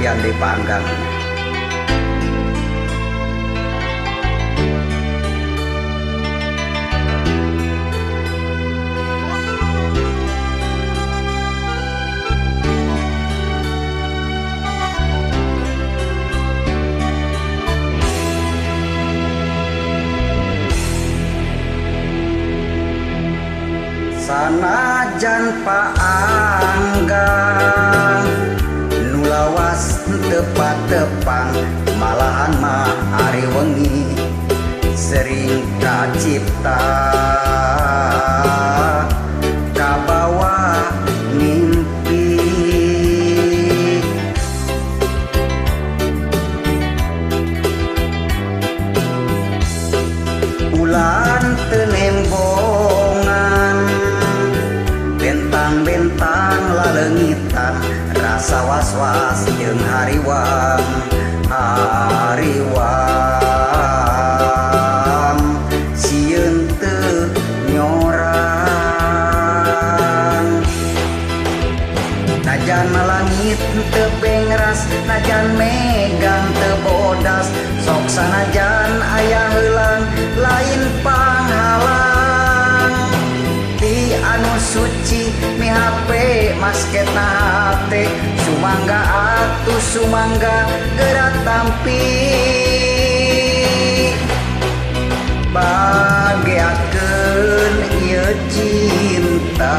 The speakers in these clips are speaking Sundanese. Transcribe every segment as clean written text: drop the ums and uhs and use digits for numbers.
Panggihan deui Pak Anggang. Sanajan Pak Anggang nu lawas tepat-tepang, malahan mah ari wengi sering kacipta kabawa mimpi. Bulan teu nembongan, bentang-bentang laleungitan, rasa was-was jeung hariwang hariwang sieun teu nyorang. Najan langit teu bengras, najan megang teu bodas, sok sanajan aya heulang lain panghalang. Ti anu suci mihape masketna hate, sumangga atuh sumangga geura tampi. Bageakeun ieu cinta,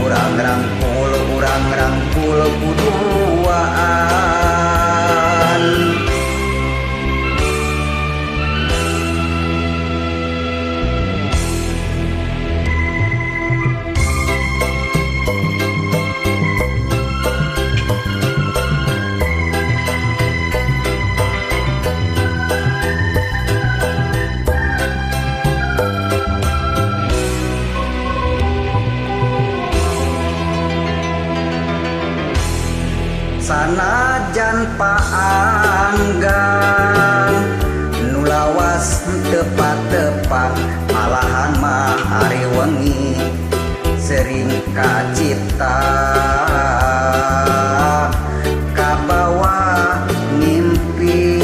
urang rangkul kuduaan. Sanajan Pak Anggang nu lawas tepat-tepang, malahan mah ari wengi sering kacipta kabawa mimpi.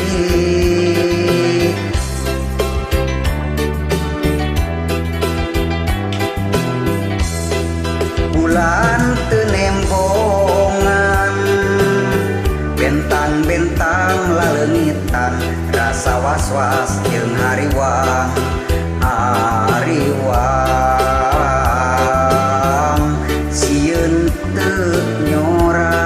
Bulan teu nembongan, bentang-bentang laleungitan, rasa was-was jeung hariwang hariwang sieun teu nyorang.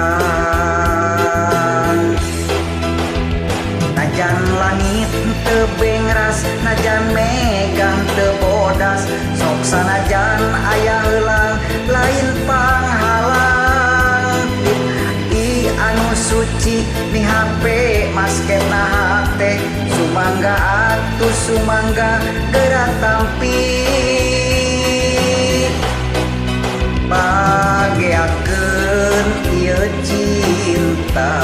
Najan langit teu bengras, najan megang teu bodas, sok sanajan aya heulang lain panghalang. Ti anu suci mihape masketna hate, sumangga atuh sumangga geura tampi. Bageakeun ieu cinta,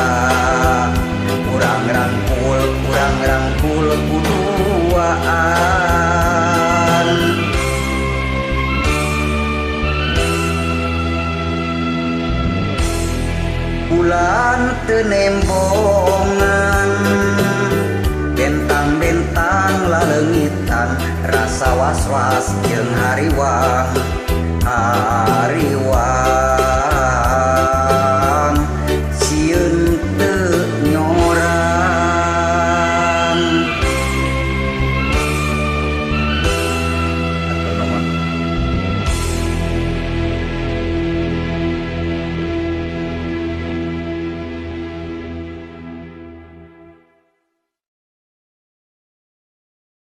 urang rangkul kuduaan. Bulan teu nembongan, bentang-bentang laleungitan, rasa was-was jeung hariwang.